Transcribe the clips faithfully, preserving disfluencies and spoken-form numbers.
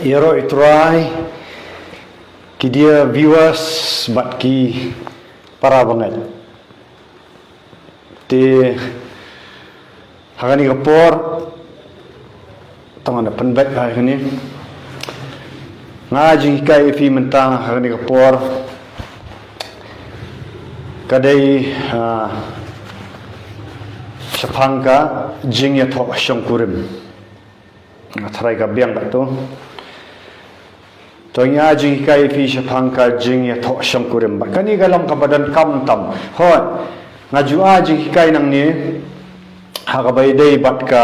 Ïaroh ïa u Trai, ki dear viewers bad ki para bangeit. Te ha kane ka por, tang ngan pynbeit ha kane. Nga jinghikai ïa phi mynta ha kane ka por ka dei, ah, shaphang ka jingïathoh shongkurim. Nga tharai ka biang katto. To nga jinghikai ïa phi shaphang ka jingïathoh shongkurim. Bad kane ka long kaba donkam tam. Hooid, nga ju ai jinghikai nangne ha kaba ïadei bad ka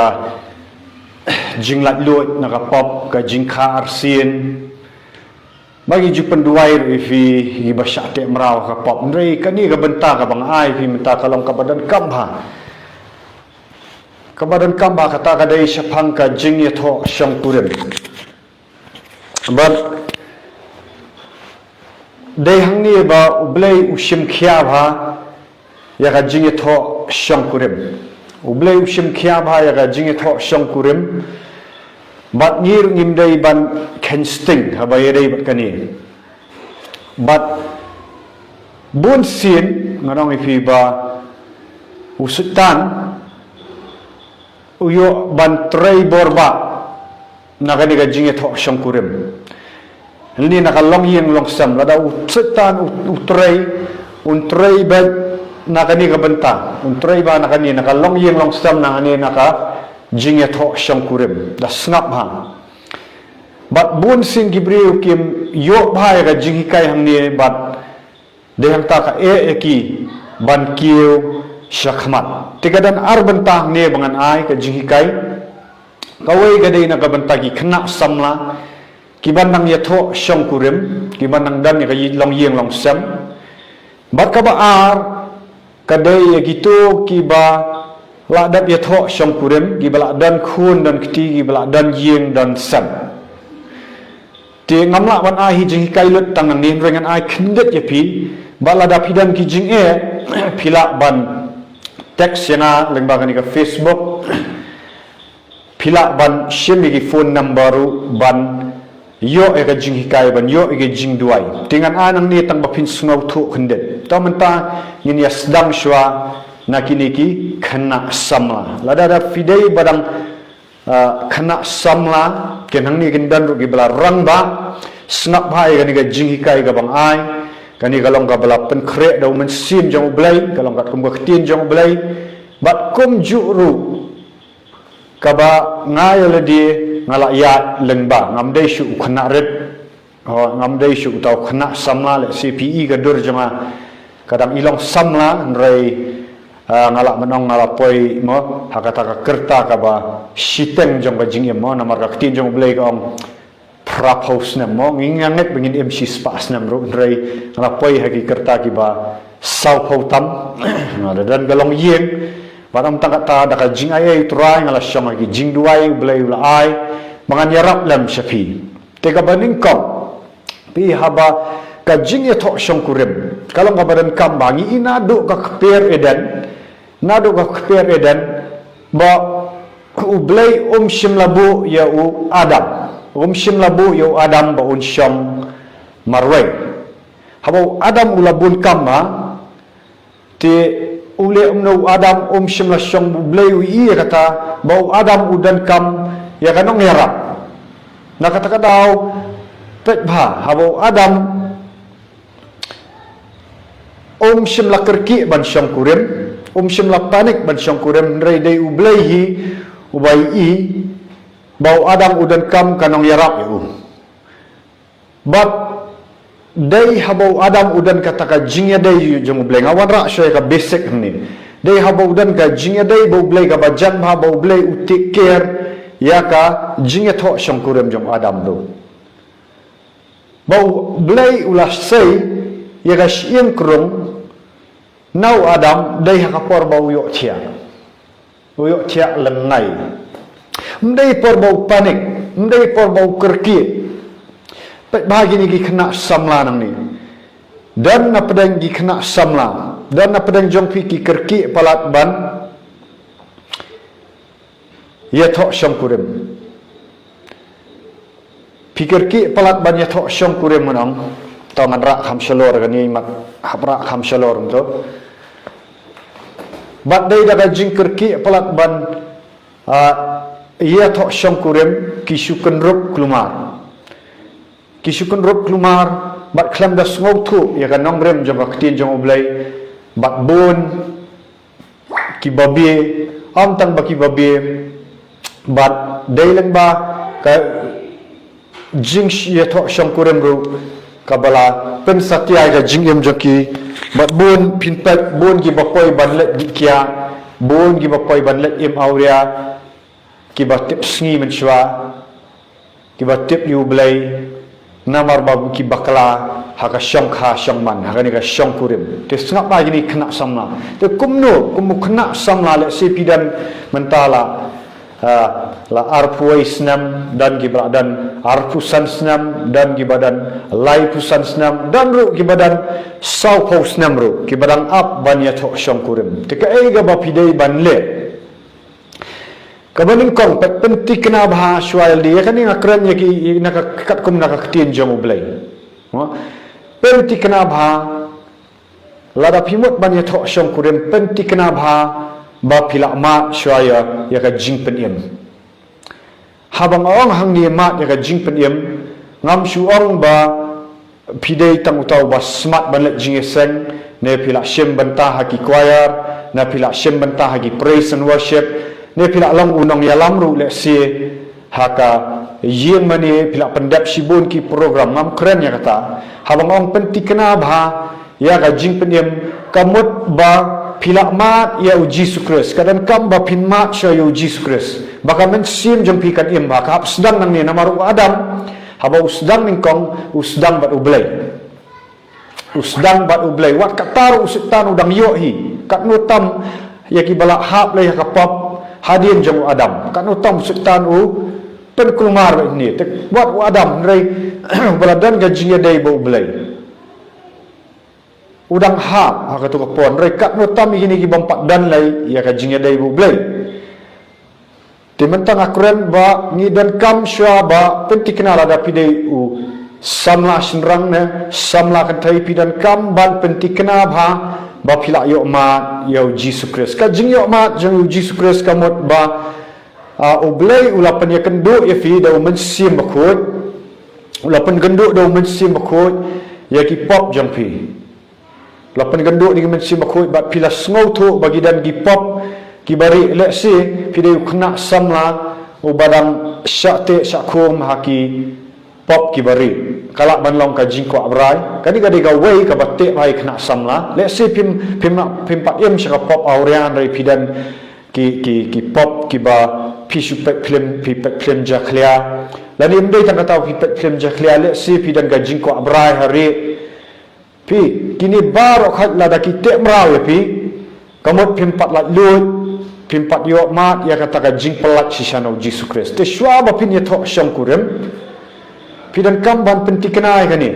jinglaitluid na ka pop, ka jingkha arsien. Ba ngi ju pynduwai ruh ïa phi, ïa kiba shah teh mraw ha ka pop. Hynrei kane ka bynta kaba nga ai ïa phi mynta ka long kaba donkam bha. Kaba donkam bha kata ka dei shaphang ka jingïathoh shongkurim. Bad dei hangne ba U Blei u shim khia bha ïa ka jingïathoh shongkurim. U Blei u shim khia bha ïa ka jingïathoh shongkurim. Bad ngi ruh ngim dei ban kheiñ sting haba ïadei bad kane. Bad bun sien ngan ong ïa phi ba u Soitan u ïoh ban trei bor bha na kane ka jingïathoh shongkurim. Hangne na ka longïing longsem, lada u Soitan u, u trei, un trei beit na kane ka bynta, un trei bha na kane, na ka longïing longsem, na kane na ka jingïathoh shongkurim. Da sngap bha. Bad bun sien ki briew kim ïoh bha ïa ka jinghikai hangne bad dei hangta ka eh ïa ki ban kiew shakhmat. Te ka don ar bynta hangne ba ngan ai ka jinghikai. Kawei ka dei na ka bynta ki khynnah samla kiba nang ïathoh shongkurim, kiba nang don ïa ka longïing longsem. Bad kaba ar ka dei ïa kito kiba la dep ïathoh shongkurim, kiba la don khun don kti, kiba la don ïing don sem. Te ngam lah ban ai hi jinghikai lut tang nangne, hynrei ngan ai khyndiat ïa phi. Bad lada phi don ki jingeh, phi lah ban text ïa nga lyngba kane ka Facebook. Phi lah ban shim ïa ki phone number ruh ban ïoh ïa ka jinghikai, ban ïoh ïa ka jingduwai. Te ngan ai nangne tang ba phin sngewthuh khyndiat. To mynta ngin ïa sdang shuwa na kine ki khynnah samla. Lada da phi dei ba dang, ah, khynnah samla, kin hangne kin don ruh kiba la rangbah, sngap bha ïa kane ka jinghikai kaba nga ai. Kane ka long kaba la pynkhreh da u Mynsiem jong U Blei, ka long katkum ka ktien jong U Blei. Bad kumjuh ruh kaba nga ïa lade nga la ïaid lyngba, ngam dei shuh u khynnah rit. Oh, ngam dei shuh uta u khynnah samla, lehse phi i ka dur jong nga ka dang i long samla, hynrei, ah, nga lah ban ong nga la poi mo ha kata ka rta kaba shiteng jong ka jingim mo, namar ka ktien jong U Blei ka ong phra phew snem mo, ngi ngeit ba ngin im shispah snem ruh, hynrei nga la poi ha ki rta kiba saw phew tam. Nga da don ka longïing, bad ym tang kata, da ka jingaiei U Trai nga la shong ha ki jingduwai U Blei u la ai ba ngan ïarap lem sha phi. Te kaba nyngkong, phi, haba ka jingïathoh shongkurim ka long kaba donkam bha. Ngi i naduh ka kper Eden, naduh ka kper Eden, ba U Blei um shym la buh ïa u Adam. Um shym la buh ïa u Adam ba un shong marwei. Haba u Adam u la bun kam bha, te u leh kumno u Adam? Um shym la shong, U Blei u ïohi ïa kata ba u Adam u donkam ïa ka nongïarap. Na kata ka daw, peit bha, haba u Adam um shym la kyrkieh ban shongkurim, um shym la panic ban shongkurim, hynrei dei U Blei hi uba ïohi ba u Adam u donkam ka nongïarap ïa u. Bad dei haba u Adam u don kata ka jingïadei jong U Blei, nga wanrah shuwa ïa ka basic hangne. Dei haba u don ka jingïadei bad U Blei kaba jan bha, ba U Blei u take care ïa ka jingïathoh shongkurim jong u Adam ruh. Ba U Blei u la sei ïa ka shyieng krung na u Adam dei ha ka por ba u ïohthiah. U ïohthiah lyngngai. Ym dei por ba u panic, ym dei por ba u kyrkieh. Peit bha kine ki khynnah samla nangne. Don na pdeng ki khynnah samla, don na pdeng jong phi ki kyrkieh palat ban ïathoh shongkurim. Phi kyrkieh palat ban ïathoh shongkurim, ngan ong. To ngan rah kham shalor kane, mat hap rah kham shalor to. Bad dei da ka jingkyrkieh palat ban, ah, ïathoh shongkurim, ki shu kynrup kulmar. Ki shu kynrup kulmar, bad khlem da sngewthuh ïa ka nongrim jong ka ktien jong U Blei, bad bun ki babe, ym tang ba ki babe, bad dei lyngba ka jingïathoh shongkurim ruh, kaba la pynsatia ïa ka jingim jong ki, bad bun phin peit, bun kiba poi ban leit dih kiad, bun kiba poi ban leit im awria, kiba tip sngi mynshuwa, kiba tip ïa U Blei, namar ba ki bakla ha ka shongkha shongman, ha kane ka shongkurim. Te sngap bha kine ki khynnah samla. Te kumno, kum u khynnah samla, lehse phi don mynta la, ah, la arphew wei snem, don kiba la don arphew san snem, don kiba don laiphew san snem, don ruh kiba don sawphew snem ruh, kiba dang ap ban ïathoh shongkurim. Te kaei kaba phi dei ban leh? Kaba nyngkong, peit, pynthikna bha shuwa ïalade. Ïa kane nga kren ïa ki, na ka, katkum na ka ktien jong U Blei. Mo? Pynthikna bha, lada phi mut ban ïathoh shongkurim, pynthikna bha ba phi lah mad shuwa ïa, ïa ka jingpynim. Haba nga ong hangne mad ïa ka jingpynim, ngam shu ong ba phi dei tang uta uba smat ban leit jingïaseng, ne phi lah shim bynta ha ki choir, ne phi lah shim bynta ha ki praise and worship, ne phi lah long u nongïalam ruh lehse ha ka ïing mane, phi lah pyndep shibun ki program, ngam kren ïa kata. Haba nga ong pynthikna bha ïa ka jingpynim, ka mut ba phi lah mad ïa U Jisu Khrist, ka donkam ba phin mad shuwa ïa U Jisu Khrist, ba ka mynsiem jong phi kan im bha. Ka hap sdang nangne, namar u Adam, haba u sdang nyngkong, u sdang bad U Blei. U sdang bad U Blei. Wat kata ruh u Soitan u dang ïoh hi. Katno tam ïa kiba la hap lei ha ka pop hadien jong u Adam. Katno tam u Soitan u pynkulmar bad ne. Te wat u Adam, hynrei ba la don ka jingïadei bad U Blei, u dang hap ha kato ka por. Hynrei katno tam ïa kine ki bym pat don lei ïa ka jingïadei bad U Blei. Te mynta nga kren ba ngi donkam shuwa ba pynthikna, lada phi dei u samla shynrang ne samla kynthei, phi donkam ban pynthikna bha ba phi lah ïoh mad ïa U Jisu Khrist. Ka jingïoh mad jong U Jisu Khrist ka mut ba, ah, U Blei u la pynïakynduh ïa phi da U Mynsiem Bakhuid. U la pynkynduh da U Mynsiem Bakhuid ïa ki pop jong phi. La pynkynduh da ki Mynsiem Bakhuid bad phi la sngewthuh ba ki don ki pop kiba rieh. Lehse phi dei u khynnah samla uba dang shah teh shah khum ha ki pop kiba rieh. Ka lah ban long ka jingkwah brai. Kane ka dei kawei kaba teh bha ïa u khynnah samla. Lehse phim, phim, phim pat im sha ka pop awria, hynrei phi don ki, ki, ki pop kiba phi shu peit film, phi peit film jakhlia. Lane ym dei tang kata, phi peit film jakhlia, lehse phi don ka jingkwah brai ha rieh. Phi, kine baroh khat lada ki teh mraw ïa phi, ka mut phim pat laitluid, phim pat ïoh mad ïa kata ka jingpyllait shisha na U Jisu Khrist. Te shuwa ba phin ïathoh shongkurim, phi donkam ban pynthikna ïa kane.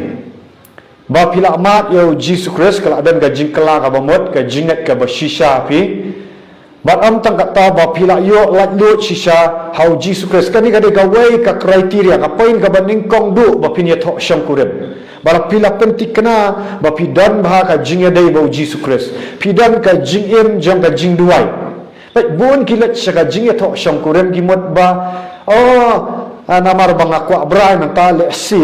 Ba phi lah mad ïa U Jisu Khrist, ka lah don ka jingkylla kaba mut, ka jingngeit kaba shisha ha phi. Bad ym tang kata, ba phi lah ïoh laitluid shisha ha U Jisu Khrist. Kane ka dei kawei ka criteria, ka point kaba nyngkong duh ba phin ïathoh shongkurim. Ba la phi la pynthikna ba phi don bha ka jingïadei bad U Jisu Khrist. Phi don ka jingim jong ka jingduwai. Peit, bun ki leit sha ka jingïathoh shongkurim ki mut ba, oh, ah, namar ba nga kwah brai mynta, lehse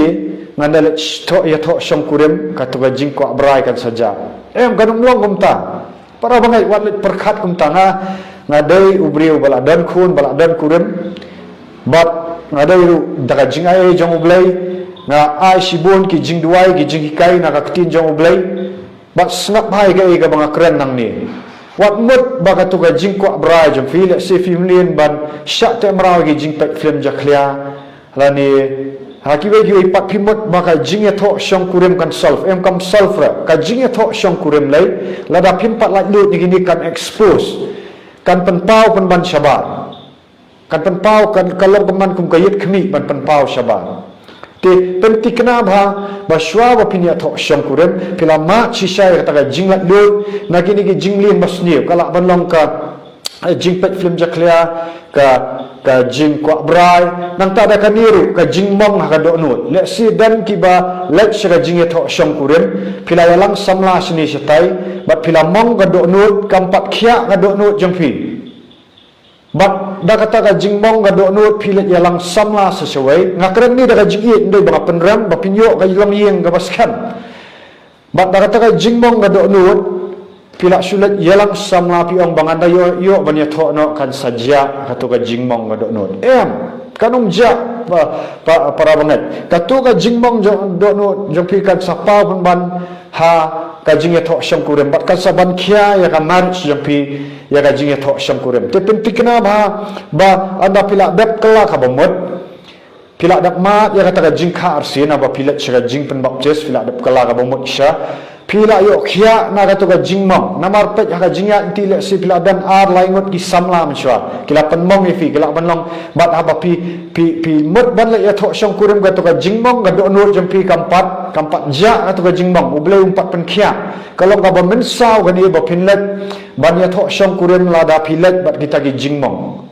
ngan da leit thoh, ïathoh shongkurim, kato ka jingkwah brai kan sa jia. Em, kan ym long kumta. Para bangeit, wat leit pyrkhat kumta. Nga, nga dei u briew ba la don khun, ba la don kurim. Bad nga dei ruh da ka jingai jong U Blei, nga ai shibun ki jingduwai, ki jinghikai na ka ktien jong U Blei. Bad sngap bha ïa kaei kaba nga kren nangne. Wat mut ba kato ka jingkwah brai jong phi, lehse phi mlien ban shah teh mraw ïa ki jingpeit film jakhlia. Lane ha kiwei kiwei pat phi mut ba ka jingïathoh shongkurim kan solve. Em, kam solve re. Ka jingïathoh shongkurim lei, lada phim pat laitluid ïa kine, kan expose, kan pynpaw pynban shabar. Kan pynpaw, kan, kan long kumban kum ka ïit khmih ban pynpaw shabar. Te pynthikna bha ba shuwa ba phin ïathoh shongkurim, phi la mad shisha ïa kata ka jinglaitluid na kine ki jingmlien basniew. Ka lah ban long ka, eh, jingpeit film jakhlia, ka ka jingkwah brai, nangta da kane ruh ka jingmong ha ka dohnud. Lehse don kiba leit sha ka jingïathoh shongkurim, phi la ïalang samla shane shatai, bad phi la mong ka dohnud, kam pat khiah ka dohnud jong phi. Bad da kata ka jingmong ka dohnud phi leit ïalang samla sa shawei. Nga kren ne da ka jingïeit, ym dei ba nga pynrem ba phin ïoh ka longïing kaba skhem. Bad da kata ka jingmong ka dohnud phi la shu leit ïalang samla, phi ong ba ngan da ïoh, ïoh ban ïathoh noh, kan sa jia kato ka jingmong ka dohnud. Em, kan ym jia, pa, pa, para bangeit. Kato ka jingmong jong, dohnud jong phi kan sa paw pynban ha ka jingïathoh shongkurim, bad kan sa ban khia ïa ka marriage jong phi ïa ka jingïathoh shongkurim. Te pynthikna ba, ba ynda phi la dep kylla kaba mut, phi la dep mad ïa kata ka jingkha arsien, naba phi leit sha ka jingpynbaptis, phi la dep kylla kaba mut shisha. Phi la ïoh khiah na kato ka jingmong. Namar peit ha ka jingïaid lynti, lehse phi la don ar lai ngut ki samla mynshuwa, ki la pynmong ïa phi, ki la pynlong. Bad haba phi, phi, phi mut ban leit ïathoh shongkurim, kato ka jingmong ka dohnud jong phi kam pat, kam pat jia kato ka jingmong. U Blei um pat pynkhiah. Ka long kaba mynsaw kane ba phin leit ban ïathoh shongkurim lada phi leit bad kita ki jingmong.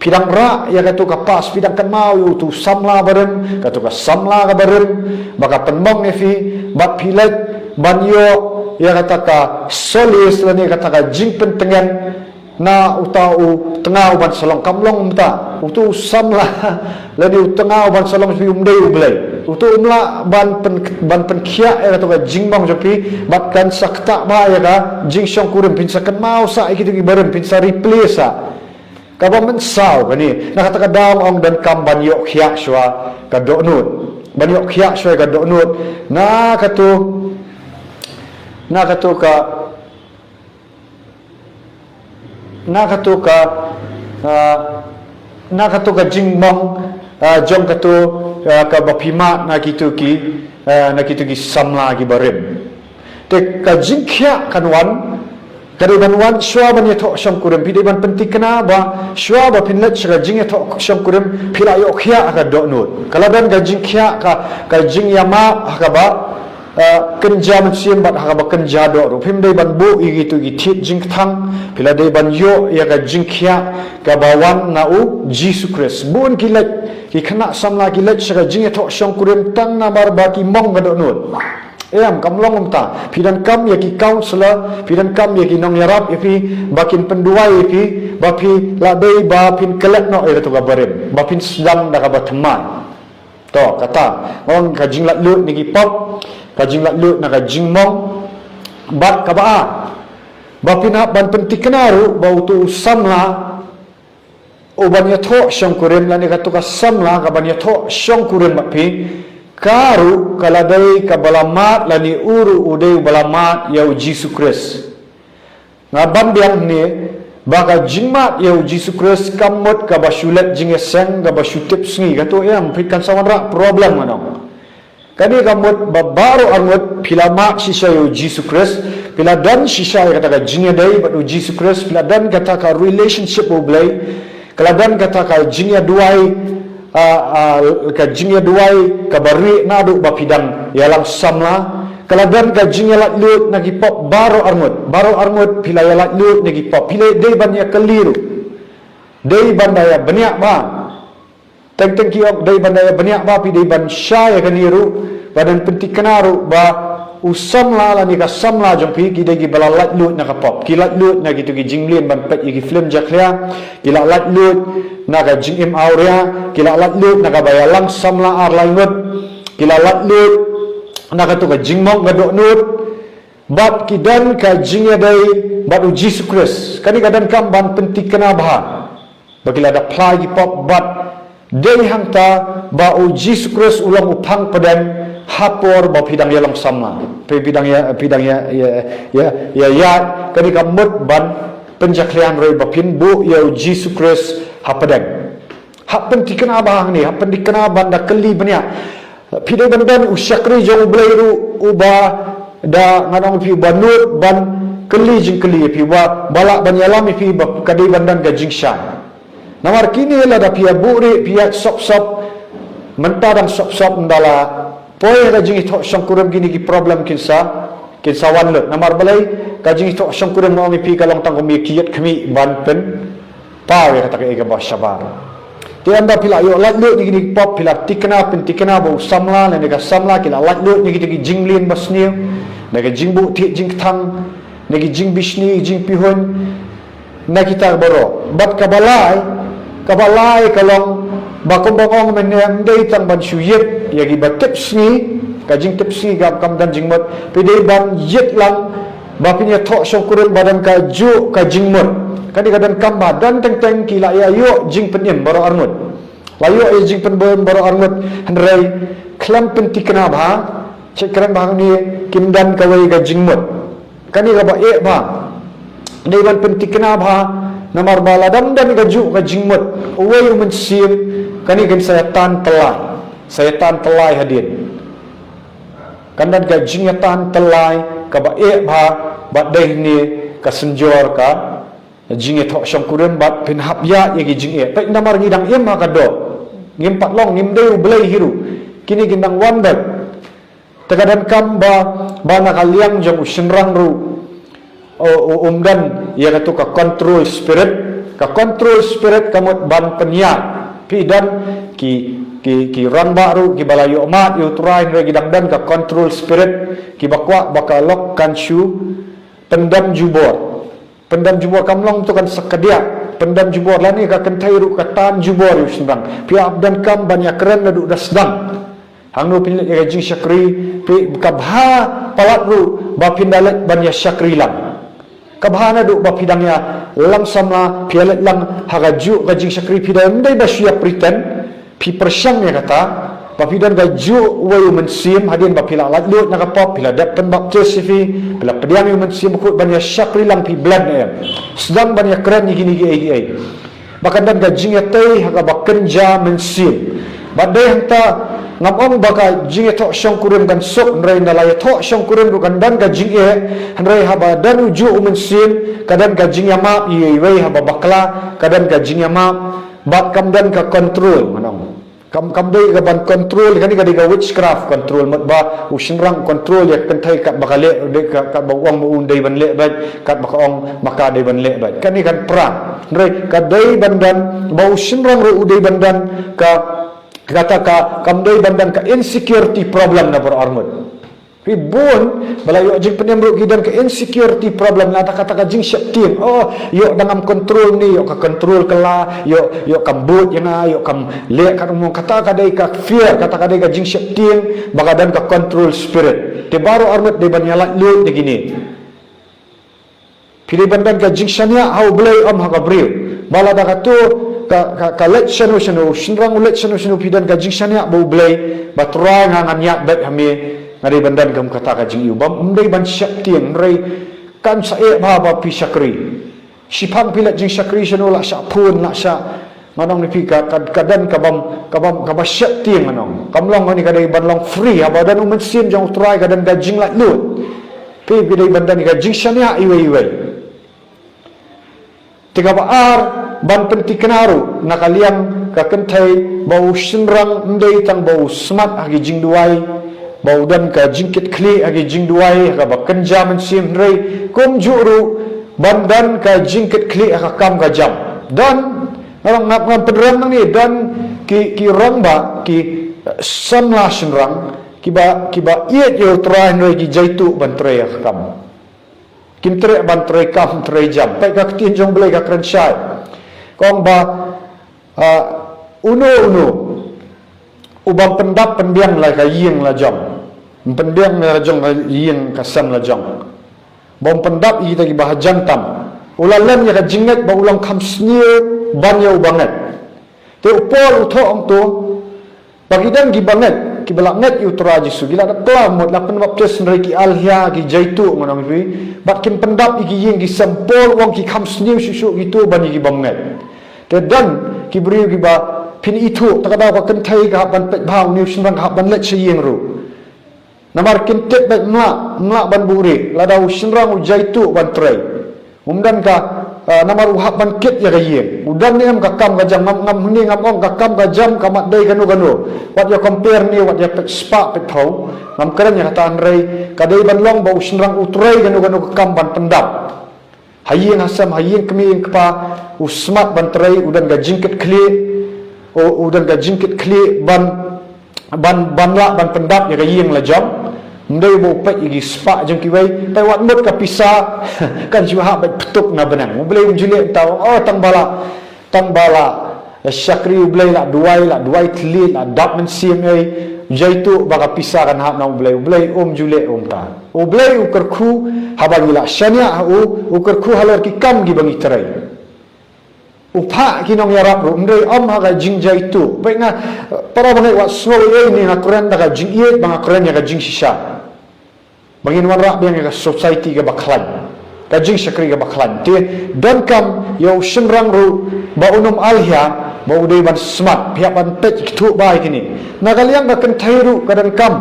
Phi dang rah ïa kato ka past, phi dang kynmaw ïa uto u samla barim, kato ka samla kaba rim, ba ka pynmong ïa phi, bad phi leit ban ïoh ïa kata ka solace lane kata ka jingpyntngen na uta u tnga uban sa long. Kam long kumta. Uto u samla lane u tnga uban sa long phi um dei U Blei. Uto um lah ban pyn, ban pynkhiah ïa kato ka jingmong jong phi, bad kan sa ktah bha ïa ka jingshongkurim, phin sa kynmaw sah ïa kito ki barim, phin sa replay sah. Kaba mynsaw kane, na kata ka daw nga ong donkam ban ïoh khiah shuwa ka dohnud. Ban ïoh khiah shuwa ka dohnud. Na kato, na kato ka, na kato ka, ah, na kato ka jingmong, ah, jong kato, ah, kaba phi mad na kito ki, ah, na kito ki samla kiba rim. Te ka jingkhiah kan wan, ka dei ban wan shuwa ban ïathoh shongkurim. Phi dei ban pynthikna ba shuwa ba phin leit sha ka jingïathoh shongkurim, phi la ïoh khiah ha ka dohnud. Ka la don ka jingkhiah, ka, ka jingïamap ha kaba, eh, kynja mynsiem bad ha kaba kynja doh ruh. Phim dei ban buh ïa kito ki thied jingkthang, phi la dei ban ïoh ïa ka jingkhiah kaba wan na U Jisu Khrist. Bun ki leit, ki khynnah samla ki leit sha ka jingïathoh shongkurim tang namar ba ki mong ka dohnud. Em, kam long kumta. Phi donkam ïa ki counselor, phi donkam ïa ki nongïarap ïa phi, ba kin pynduwai ïa phi, ba phi la dei ba phin klet noh ïa kato kaba rim, ba phin sdang da kaba thymmai. To, kata, ong ka jinglaitluid na ki pop, ka jinglaitluid na ka jingmong, bad kaba ar, ba phin hap ban pynthikna ruh ba uto u samla uban ïathoh shongkurim lane kato ka samla kaban ïathoh shongkurim bad phi, ka ruh ka la dei kaba la mad lane u ruh u dei uba la mad ïa U Jisu Khrist. Nga ban biang hangne ba ka jingmad ïa U Jisu Khrist kam mut kaba shu leit jingïaseng, kaba shu tip sngi, kato em, phi kan sa wanrah problem, ngan ong. Kane ka mut ba baroh arngut phi la mad shisha ïa U Jisu Khrist, phi la don shisha ïa kata ka jingïadei bad U Jisu Khrist, phi la don kata ka relationship U Blei, ka la don kata ka jingïaduwai, ah, ah, ka jingïaduwai kaba rieh naduh ba phi dang ïalang samla, ka la don ka jingïalaitluid na ki pop baroh arngut, baroh arngut phi la ïalaitluid na ki pop, phi la dei ban ïakylli ruh. Dei ban da ïa bniah bha. Teng teng ki ong dei ban da ïa bniah bha, phi dei ban shai ïa kane ruh, ba don pynthikna ruh ba u samla lane ka samla jong phi ki dei kiba la laitluid na ka pop, ki laitluid na kito ki jingmlien ban peit ïa ki film jakhlia, ki la laitluid na ka jingim awria, ki la laitluid na kaba ïalang samla ar lai ngut, ki la laitluid na kato ka jingmong ka dohnud, bad ki don ka jingïadei bad U Jisu Khrist. Kane ka donkam ban pynthikna bha. Ba ki la da phla ïa ki pop bad dei hangta ba U Jisu Khrist u long u phang pdeng ha por ba phi dang ïalong samla. Phi, phi dang ïa, phi dang ïa, ïa, ïa, ïa, ïa, kane ka mut ban pynjakhlia hynrei ba phin buh ïa U Jisu Khrist ha pdeng. Hap pynthikna bha hangne, hap pynthikna ban da kylli bniah. Phi dei ban don u shakri jong U Blei ruh uba da, ngan ong phi, uba nud ban kylli jingkylli ïa phi, uba, ba lah ban ïalam ïa phi, ba ka dei ban don ka jingshai. Namar kine lada phi ïa buhrieh, phi ïa sop sop, mynta dang sop sop, ynda la poi ha ka jingïathoh shongkurim kine ki problem kin sa, kin sa wan lut. Namar balei? Ka jingïathoh shongkurim, nga ong ïa phi, ka long tang kum ïa ki ïit khmih ban pyn, paw ïa kata kaei kaba shabar. Te ynda phi la ïoh laitluid ïa kine ki pop, phi la thikna pynthikna ba u samla lane ka samla ki la laitluid ïa kita ki jingmlien basniew, na ka jingbuh thied jingkthang, na ki jingbishni jingpihuiñ, na kita baroh. Bad kaba lai, kaba lai ka long ba kumba ong mynne, ym dei tang ban shu ïit ïa kiba tip sngi, ka jingtip sngi kam, kam don jingmut, phi dei ban ïit lang ba phin ïathoh shongkurim ba don kajuh ka jingmut. Kane ka donkam ba don teng teng ki la ïa ïoh jingpynim baroh arngut. La ïoh ïa jingpynim baroh arngut, hynrei khlem pynthikna bha, shu kren ba hangne kim don kawei ka jingmut. Kane kaba eh bha, dei ban pynthikna bha, namar ba lada ym don kajuh ka jingmut, uwei u mynsiem, kane kan sa ïa tan tyllai, sa ïa tan tyllai hadien. Kan don ka jingïatan tyllai kaba eh bha, bad dei hangne ka synjor ka jingïathoh shongkurim bad phin hap ïa ïa ki jingeh. Peit namar ngi dang im ha ka doh, ngim pat long, ngim dei U Blei hi ruh. Kine kin dang wan bad. Te ka donkam ba, ba na ka liang jong u shynrang ruh, u, u, um don ïa katu ka control spirit. Ka control spirit ka mut ban pynïaid. Phi don ki, ki, ki rangbah ruh kiba la ïoh mad ïa U Trai, hynrei ki dang don ka control spirit, kiba kwah ba ka lok kan shu pyndem jubor. Pyndem jubor kam long tu kan sa kadiah. Pyndem jubor lane ka kynthei ruh ka tan jubor ïa u shynrang. Phi hap donkam ban ïakren naduh da sdang. Hangno phin leit ïa ka jingshakri, phi, ka bha palat ruh ba phin da leit ban ïa shakri lang. Ka bha naduh ba phi dang ïa lang samla, phi ïa leit lang ha kajuh ka jingshakri, phi da ym dei ba shu ïa pretend, phi pyrshang ïa kata, ba phi don kajuh uwei u mynsiem, hadien ba phi la laitluid na ka pop, phi la dep pynbaptis ïa phi, phi la pdiang ïa u Mynsiem Bakhuid ban ïa shakri lang, phi blend ne em. Sdang ban ïakren ïa kine kiei kiei. Ba kan don ka jingïatei ha kaba kynja mynsiem. Bad dei hangta, ngam ong ba ka jingïathoh shongkurim kan suk, hynrei ynda la ïathoh shongkurim ruh kan don ka jingeh, hynrei haba don ujuh u mynsiem, ka don ka jingïamap, iwei iwei haba bakla, ka don ka jingïamap, bad kam don ka control, ngan ong. Kam, kam dei ka ban control, kane ka dei ka witchcraft control, mut ba u shynrang control ïa ka kynthei katba ka leh, dei ka, katba u ong ba un dei ban leh beit, katba ka ong ma ka dei ban leh beit. Kane kan pra. Hynrei ka dei ban don, ba u shynrang ruh u dei ban don ka, kata ka, kam dei ban don ka insecurity problem na baroh arngut. Phi bun, ba la ïoh jingpynim ruh ki don ka insecurity problem, lada kata ka jingsheptieng. Oh, ïoh da ngam control ne, ïoh ka control kylla, ïoh, ïoh kam bud ïa nga, ïoh kam leh kat u mong, kata ka dei ka fear, kata ka dei ka jingsheptieng, ba ka don ka control spirit. Te baroh arngut dei ban ïa laitluid ïa kine. Phi dei ban don ka jingshaniah ha U Blei, ym ha ka briew. Ba lada katu ka, ka, ka leit shano shano, u shynrang u leit shano shano, phi don ka jingshaniah bad U Blei, ba Trai nga ngan ïaid beit ha me, nga dei ban don kum kata ka jingïohi, ba ym dei ban sheptieng, hynrei kan sa eh bha ba phi shakri. Shiphang phi leit jingshakri shano, la shah phone, la shah Ngan ong ïa phi ka, ka, ka don ka bym, ka bym, kaba sheptieng ngan ong. Kam long kane ka dei ban long free, haba don u Mynsiem jong u Trai ka don ka jinglaitluid. Phi, phi dei ban don ka jingshaniah iwei iwei. Te kaba ar, ban pynthikna ruh na ka liang ka kynthei, ba u shynrang ym dei tang ba u smat ha ki jingduwai, ba u don ka jingkitkhlieh ha ki jingduwai, ha kaba kynja mynsiem, hynrei kumjuh ruh ban don ka jingkitkhlieh ha ka kam ka jam. Don Nga, nga, nga pynrem nangne, don ki, ki rangbah, ki, eh, samla shynrang, kiba, kiba ïeit ïa u Trai hynrei ki jaituh ban trei ïa ka kam. Kim treh ban trei kam trei jam. Peit ka ktien jong u Blei ka kren shai. Ka ong ba, ah, uno uno u bym pyndap pynbiang la ka ïing la jong. Ym pynbiang la jong ka ïing ka sem la jong. Bym pyndap ïa kita kiba hajan tam. U la len ïa ka jingngeit ba u long kham sniew ban ïa uba ngeit. Te u Paul u thoh hangto ba ki don kiba ngeit, kiba la ngeit ïa u Trai Jisu, ki la dep klam mut, la pynbaptis hynrei ki alhia, ki jaituh ngan ong ïa phi. Bad kim pyndap ïa ki ïing ki sem. Paul u ong ki kham sniew shuh shuh kito ban ïa ki bym ngeit. Te don ki briew kiba phin ithuh, ta ka daw ka kynthei ka hap ban peit bha, une u shynrang ka hap ban leit sha ïing ruh. Namar kin tip beit, ym lah, ym lah ban buhrieh lada u shynrang u jaituh ban trei. Um don ka, ah, namar u hap ban kit ïa ka ïing. U don ne em ka kam ka jam, ngam, ngam, hynne ngam ong ka kam ka jam ka mat dei kano kano. Wat ïa compare ne, wat ïa peit spah peit phew. Ngam kren ïa kata, hynrei ka dei ban long ba u shynrang u trei kano kano ka kam ban pyndap. Ha ïing ha sem, ha ïing kmie ïing kpa, U smat ban trei, u don ka jingkitkhlieh, u, u don ka jingkitkhlieh ban, ban, ban lah ban pyndap ïa ka ïing la jong. Ym dei ba u peit ïa ki spah jong kiwei, peit wat mut ka pisa kan shu hap beit ptuk na bneng. U Blei um ju leh tau, oh, tang ba la, tang ba la shakri U Blei, la duwai, la duwai thylliej, la dap mynsiem ei, jaituh ba ka pisa kan hap na U Blei. U Blei um ju leh kumta. U Blei u kyrkhu haba ngi la shaniah ha u, u kyrkhu halor ki kam kiba ngi trei. U phah ki nongïarap ruh, hynrei ym ha ka jingjaituh. Peit nga, para bangeit, wat sngew ei ei, nga kren da ka jingïeit, ba nga kren ïa ka jingshisha. Ba ngin wanrah biang ïa ka society kaba khlaiñ, ka jingshakri kaba khlaiñ. Te donkam ïa u shynrang ruh ba un ym alhia, ba u dei ban smat, phi hap ban peit ki thuh bai kine. Na ka liang ka kynthei ruh ka donkam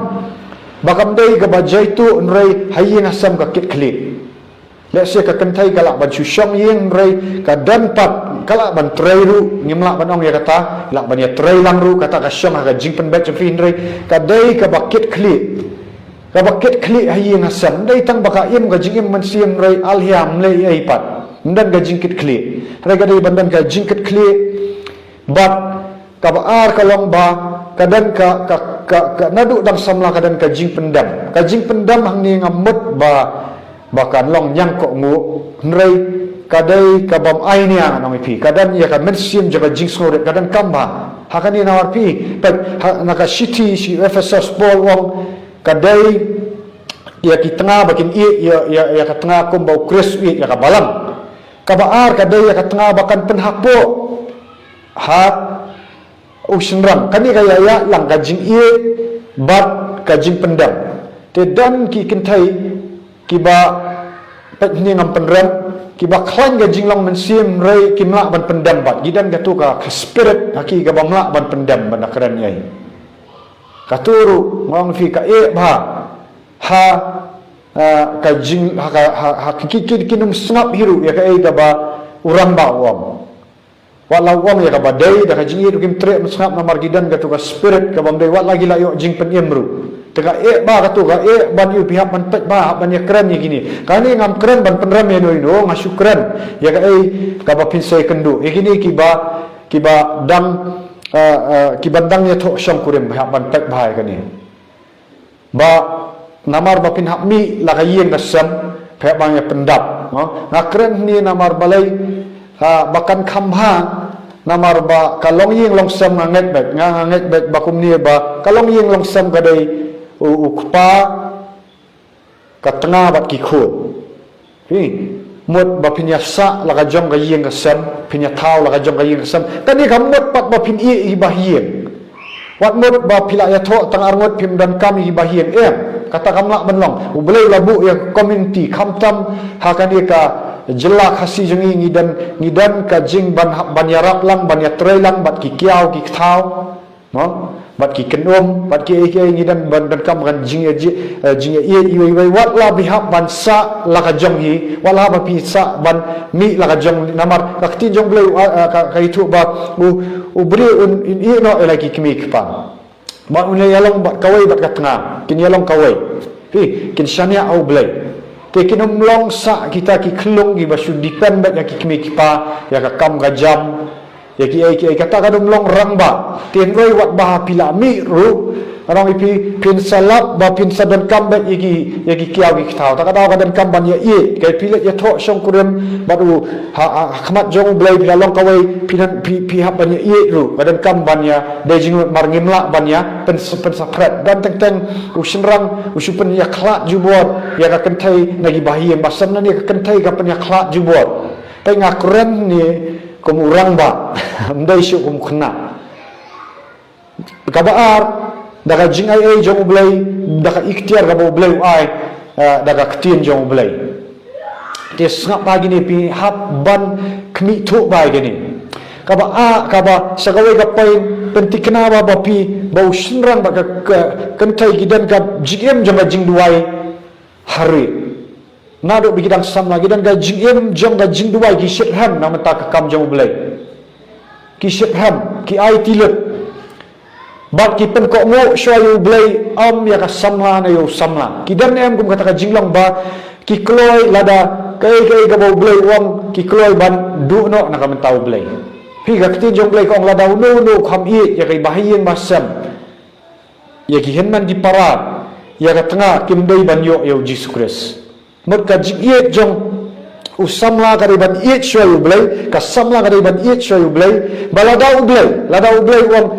ba kam dei kaba jaituh, hynrei ha ïing ha sem ka kitkhlieh. Lehse ka kynthei ka lah ban shu shong ïing, hynrei ka don pat, ka lah ban trei ruh, ngim lah ban ong ïa kata, lah ban ïatrei lang ruh, kata ka shong ha ka jingpynbeit jong phi, hynrei ka dei kaba kitkhlieh. Kaba kitkhlieh ha ïing ha sem, ym dei tang ba ka im ka jingim mynsiem, hynrei alhia ym leh ei ei pat. Ym don ka jingkitkhlieh. Hynrei ka dei ban don ka jingkitkhlieh. Bad kaba ar ka long ba ka don ka, ka, ka, ka naduh dang samla ka don ka jingpyndem. Ka jingpyndem hangne ngam mut ba, ba kan long ñiangkohnguh, hynrei ka dei ka bym ai nia, ngan ong ïa phi. Ka don ïa ka mynsiem jong ka jingsngewrit, ka donkam bha. Ha kane namar phi peit, ha, na ka shithi sha ki Ephesos, Paul u ong ka dei ïa ki tnga ba kin ïeit ïa, ïa, ïa ka tnga kumba U Khrist u ïeit ïa ka balang. Kaba ar ka dei ïa ka tnga ba kan pynhapoh ha u shynrang. Kane ka ïaïaid lang ka jingïeit bad ka jingpyndem. Te don ki kynthei kiba, peit hangne ngam pynrem, kiba khlaiñ ka jinglong mynsiem, hynrei kim lah ban pyndem bad. Ki don kato ka, ka spirit ha ki kaba ym lah ban pyndem, ban da kren ei ei. Kato ruh nga ong ïa phi ka eh bha ha, ah, ka jing, ha ka, ha, ha ki, ki, ki, kin ym sngap hi ruh ïa kaei kaba u rangbah u ong. Wat la u ong ïa kaba dei, da ka jingïeit ruh kim treh ban sngap namar ki don kato ka spirit kaba ym dei, wat la ki la ïoh jingpynim ruh. Te ka eh bha kato, ka eh ban ïoh, phi hap ban peit bha, hap ban ïakren ïa kine. Kane ngam kren ban pynrem ïano ïano, nga shu kren ïa kaei kaba phin sa ïakynduh. Ïa kine kiba, kiba dang, ah, ah, kiba dang ïathoh shongkurim, phi hap ban peit bha ïa kane. Ba namar ba phin hap mih la ka ïing ka sem, phi hap ban ïa pyndap, no? Nga kren hangne namar balei, ah, ba kan kham bha, namar ba ka longïing longsem nga ngeit beit, nga, nga ngeit beit ba kumne ba ka longïing longsem ka dei u, u kpa, ka tnga bad ki khun. Phi mut ba phin ïa sah la ka jong ka ïing ka sem, phin ïa thaw la ka jong ka ïing ka sem. Kane kam mut pat ba phin ïeh ïa ki bahaïing. Wat mut ba phi la ïathoh tang arngut phim donkam ïa ki bahaïing. Em, kata kam lah ban long. U Blei u la buh ïa ka community, khamtam ha kane ka jylla Khasi jong ngi, ngi don, ngi don ka jing ban, ban ïarap lang, ban ïatrei lang bad ki kiaw ki kthaw. Mo? Bad ki kynum, bad kiei kiei, ngi don ban, donkam ban jing, eh, jing, eh, jingïeit iwei iwei, wat la phi hap ban sah la ka jong hi, wat la ba phi sah ban mih la ka jong, namar ka ktien jong U Blei, ah, ah, ka, ka ïathuh ba u, u briew un, un ïehnoh ïa la ki kmie ki kpa. Bad un ïalong bad kawei bad ka tnga, kin ïalong kawei. Phi, kin shaniah ha U Blei. Te kin ym long sah kita ki khyllung kiba shu depend beit ïa ki kmie ki kpa, ïa ka kam ka jam, ïa kiei kiei, kata kan ym long rangbah. Te hynrei wat ba phi la mih ruh, ngan ong ïa phi, phin sa lap ba phin sa donkam beit ïa ki, ïa ki kiaw ki kthaw. Ta ka daw ka donkam ban ïa ïeit, kaei phi leit ïathoh shongkurim bad u, ha, ha, ha khmat jong U Blei phi la long kawei, phi don, phi, phi hap ban ïa ïeit ruh. Ka donkam ban ïa dei jingmut, mar ngim lah ban ïa pyn, pynsaphriang. Don teng teng u shynrang u shu pynïakhlad jubor ïa ka kynthei na ki bahaïing, ba sem nangne ka kynthei ka pynïakhlad jubor. Te nga kren ne kum u rangbah, ym dei shuh kum u khynnah. Kaba ar, da ka jingai ei jong U Blei, da ka iktiar kaba U Blei u ai, eh, da ka ktien jong U Blei. Te sngap bha kine, phi hap ban khmih thuh bha ïa kine. Kaba ar, kaba sa kawei ka point, pynthikna ba, ba phi, ba u shynrang bad ka, ka kynthei ki don ka jingim jong ka jingduwai harieh. Naduh ba ki dang samla, ki don ka jingim jong ka jingduwai, ki shitrhem na ka bynta ka kam jong U Blei. Ki shitrhem, ki aiti lut. Bad ki pynkohnguh shuwa ïa U Blei, ym ïa ka samla ne ïa u samla. Ki don em kum kata ka jinglong ba ki kloi lada Kaei kaei kaba U Blei u ong ki kloi ban duh noh na ka bynta U Blei. Phi, ka ktien jong U Blei ka ong lada uno uno u kham ïeit ïa ka ba ha ïing ba ha sem, ïa ki hynmen ki para, ïa ka tnga kim dei ban ïoh ïa U Jisu Khrist. Mut ka jingïeit jong u samla ka dei ban ïeit shuwa ïa U Blei, ka samla ka dei ban ïeit shuwa ïa U Blei, ba lada U Blei, lada U Blei u ong,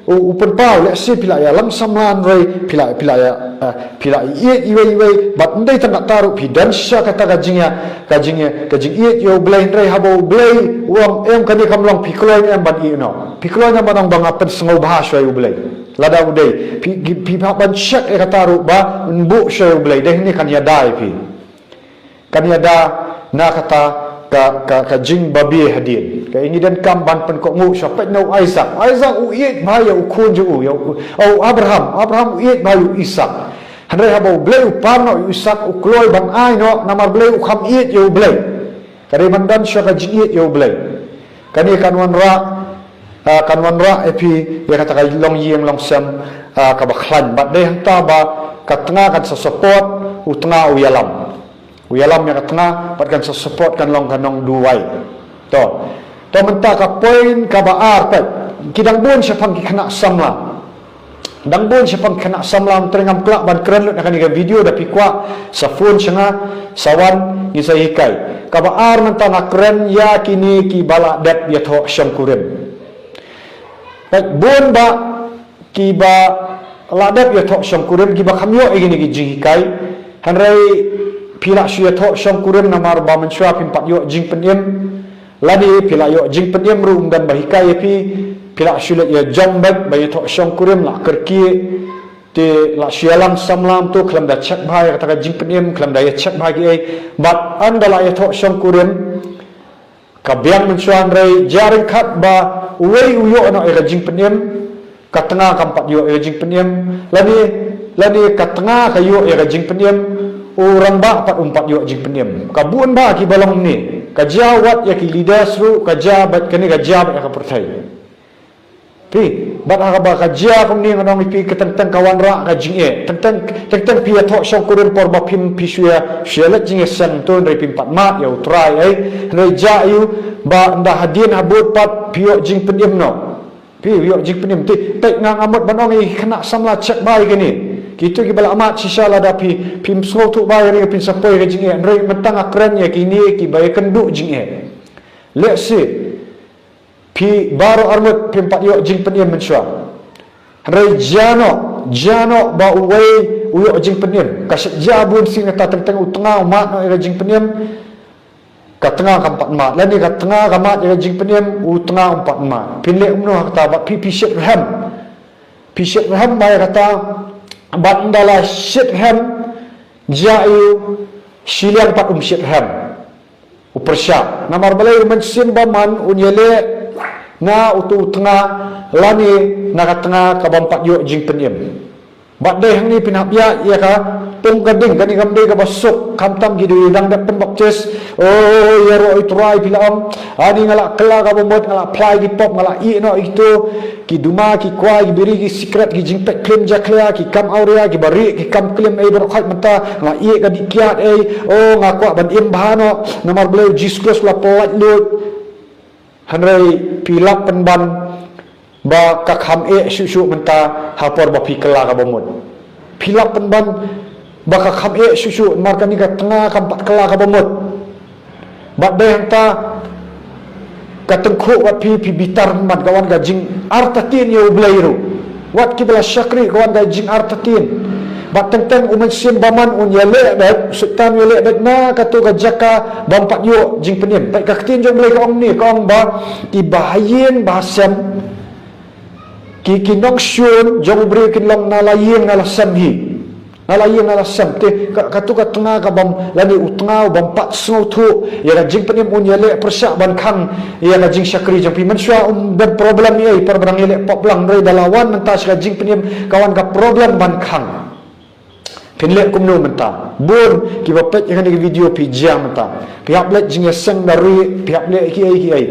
u, u pynpaw, lehse phi la ïalam samla hynrei phi la, phi la ïa, eh, phi la ïeit iwei iwei, bad ym dei tang katta ruh, phi don shisha kata ka jingïa, ka jingïa, ka jingïeit ïa U Blei, hynrei haba U Blei u ong em, kane kam long, phi kloi ne em ban ïeh noh? Phi kloi ne em ban ong ba nga pynsngewbha shuwa ïa U Blei? Lada u dei, phi, phi hap ban check ïa kata ruh ba yn buh shuwa ïa U Blei, dei hangne kan ïada ïa phi. Kan ïada na kata ka, ka, ka jingbabe hadien. Ka, ngi donkam ban pynkohnguh shuwa. Peit na u Isaac. Isaac u ïeit bha ïa u khun jong u, ïa u, u Abraham. Abraham u ïeit bha ïa u Isaac. Hynrei haba U Blei u pan noh ïa u Isaac, u kloi ban ai noh, namar Blei u kham ïeit ïa U Blei. Ka dei ban don shuwa ka jingïeit ïa U Blei. Kane kan wanrah, ah, kan wanrah ïa phi ïa kata ka longïing longsem, ah, kaba khlaiñ. Bad dei hangta ba ka tnga kan sa support, u tnga u ïalam. U ïalam ïa ka tnga, bad kan sa support, kan long ka nongduwai. To. To mynta ka point kaba ar, peit. Ki dang bun shaphang ki khynnah samla. Dang bun shaphang ki khynnah samla, mynta ngam lah ban kren lut na kane ka video, da phi kwah sa phone sha nga, sa wan ngin sa hikai. Kaba ar mynta nga kren ïa kine kiba la dep ïathoh shongkurim. Peit, bun ba kiba la dep ïathoh shongkurim, kiba kham ïoh ïa kine ki jinghikai. Hynrei phi la shu ïathoh shongkurim namar ba mynshuwa phim pat ïoh jingpynim. Lane phi la ïoh jingpynim ruh ym don ba hikai ïa phi. Phi la shu leit ïa jam bad ba ïathoh shongkurim, la kyrkieh. Te la shu ïalam samla, to khlem da check bha ïa kata ka jingpynim, khlem da ïa check bha kiei. Bad ynda la ïathoh shongkurim, ka biang mynshuwa, hynrei jia ryngkat ba uwei u ïoh noh ïa ka jingpynim, ka tnga kam pat ïoh ïa ka jingpynim. Lane, lane ka tnga ka ïoh ïa ka jingpynim, u rangbah pat um pat ïoh jingpynim. Ka bun ba kiba long ne, ka jia wat ïa ki leaders ruh, ka jia bad kane, ka jia bad ïa ka pyrthei. Phi, bad ha kaba ka jia kumne, nga ong ïa phi, ka teng teng ka wanrah ka jingeh. Teng teng, teng teng phi ïathoh shongkurim por ba phim, phi shu ïa, shu ïa leit jingïaseng, to hynrei phim pat mad ïa U Trai, eh. Hynrei jia ïa u ba ynda hadien habud pat phi ïoh jingpynim noh. Phi ïoh jingpynim. Te peit, nga, nga mut ban ong ïa ki khynnah samla, check bha ïa kine. Kito kiba la mad shisha, lada phi, phim sngewthuh bha ïa kane, phin sa poi ïa ka jingeh. Hynrei mynta nga kren ïa kine kiba ïakynduh jingeh. Lehse phi baroh arngut phim pat ïoh jingpynim mynshuwa. Hynrei jia noh, jia noh ba uwei u ïoh jingpynim. Ka shah jia bun sien kata, teng teng u tnga u mad noh ïa ka jingpynim, ka tnga kam pat mad. Lane ka tnga ka mad ïa ka jingpynim, u tnga um pat mad. Phin leh kumno ha kata? Bad phi, phi shit rhem. Phi shit rhem bha ïa kata, bad ynda la shit rhem, jia ïa u, shiliang pat um shit rhem. U pyrshah. Namar balei? U Mynsiem Bymman un ïaleh na uto u tnga, lane na ka tnga ka bym pat ïoh jingpynim. Bad dei hangne phin hap ïa, ïa ka pung ka ding, kane kam dei kaba suk, khamtam ki dei dang dep pynbaptis. O, ïaroh ïa U Trai, phi la ong, ani nga la kylla kaba mut, nga la phla ïa ki pop, nga la ïeh noh ïa kito ki duma, ki kwai, ki biri, ki sikret, ki jingpeit khlem jakhlia, ki kam awria, ki bari, ki kam klim, ei baroh khoit mynta, nga ïeh ka dih kiad, ei, o, nga kwah ban im bha noh, namar balei? U Jisu Khrist u la pyllait lut. Hynrei phi lap pynban ba ka kham eh shuh shuh mynta ha por ba phi kylla kaba mut. Phi lap pynban ba ka kham eh shuh shuh, namar kane ka tnga kam pat kylla kaba mut. Bad dei hangta ka tyngkhuh bad phi, phi bitar, bad ka wan ka jingartatien ïa U Blei ruh. Wat kiba la shakri ka wan ka jingartatien. Bad teng teng U Mynsiem Bymman un ïaleh beit, u Soitan un ïaleh beit na kato ka jaka bym pat ïoh jingpynim. Bad ka ktien jong U Blei ka ong ne, ka ong ba kiba ha ïing ba ha sem, ki, ki nongshun jong u briew kin long na la ïing na la sem hi. Na la ïing na la sem. Te ka, kato ka tnga ka bym, lane u tnga u bym pat sngewthuh ïa ka jingpynim un ïaleh pyrshah ban khang ïa ka jingshakri jong phi. Mynshuwa um don problem ei, por ba dang ïaleh pop lang, hynrei da la wan mynta sha ka jingpynim ka wan ka problem ban khang. Phin leh kumno mynta? Bun kiba peit ïa kane ka video phi jia mynta. Phi hap leit jingïaseng da rieh, phi hap leh kiei kiei.